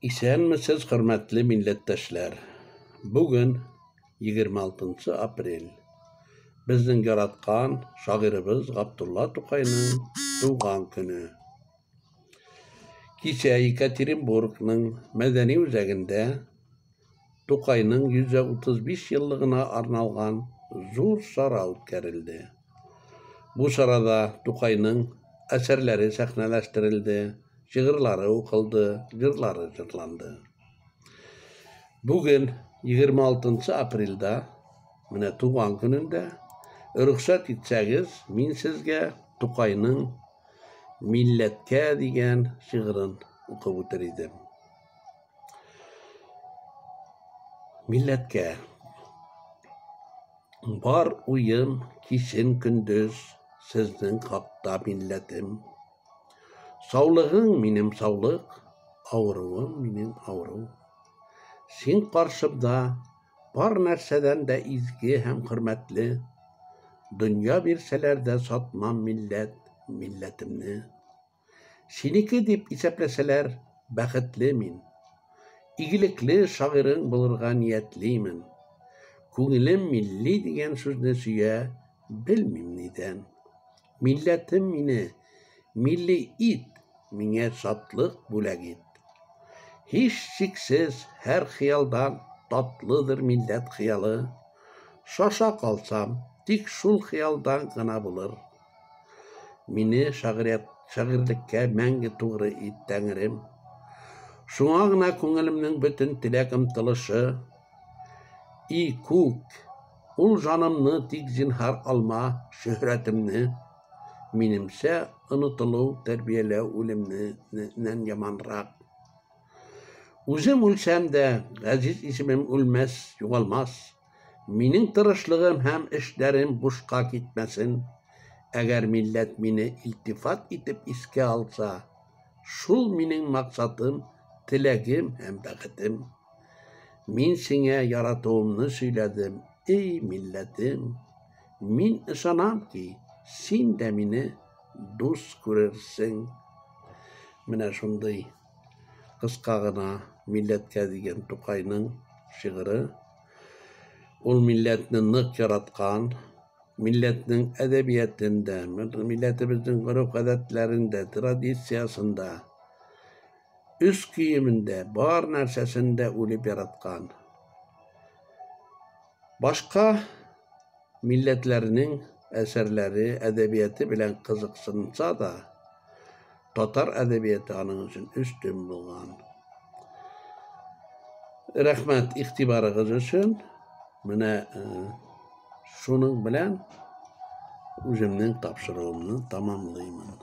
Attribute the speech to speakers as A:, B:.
A: Исәнмесез, хөрмәтле милләттәшләр! Бүген 26 апрель. Безнең яраткан шагыйребез Габдулла Тукайның туган көне. Кичә Екатеринбургның мәдәни үзәгендә Тукайның 135 еллыгына арналган зур чара үткәрелде. Бу чарада Тукайның әсәрләре сәхнәләштерелде, шигырьләре укылды, җырлары җырланды. Бүген, 26 апрельдә, менә туган көнендә, рөхсәт итсәгез, мин сезгә Тукайның Милләткә дигән шигырен укып үтер идем. Милләткә. Бар уем кичен көндез сезнең хакта, милләтем. Саулыгың минем саулык, авыруым минем авыру. Син каршымда бар нәрсәдән дә изге һәм хөрмәтле. Дөнья бирсәләр дә сатмам милләт, милләтемне. Синеке дип исәпләсәләр, бәхетле мин. Игелекле шагыйрең булырга ниятлимен. Күңелем милли дигән сүзне сөя, белмим нидән. Милләтем мине милли ит, миңа шатлык бүләк ит. Һичшиксез, һәр хыялдан татлыдыр милләт хыялы. Шаша калсам, тик шул хыялдан гына булыр. Мине шагыйрьят, шагыйрьлеккә мәңге тугры ит, Тәңрем. Шуңа гына күңелемнең бөтен теләк-омтылышы. И күк, ул җанымны тик зинһар алма, шөһрәтемне. Минемчә, онытылу, тәрбияләү үлемнән яманрак. Үзем үлсәм дә, газиз исемем үлмәс, югалмас. Минең тырышлыгым һәм эшләрем бушка китмәсен. Әгәр милләт мине илтифат итеп искә алса, шул минең максатым, теләгем һәм бәхетем. Мин сиңа яратуымны сөйләдем, эй, милләтем. Мин ышанам ки, син дә мине дус күрерсең. Менә шундый кыска гына милләткә дигән Тукайның шигыре. Ул милләтне нык яраткан, милләтнең әдәбиятен дә, милләтебезнең гореф-гадәтләрен дә, традициясен дә, Өс киемен дә, бар нәрсәсен дә үлеп яраткан. Башка милләтләрнең әсәрләре, әдәбияты белән кызыксынса да, татар әдәбияты аның өчен өстен булган. Рәхмәт игътибарыгыз өчен. Менә э, шуның белән үземнең тапшыруымны тамамлыймын.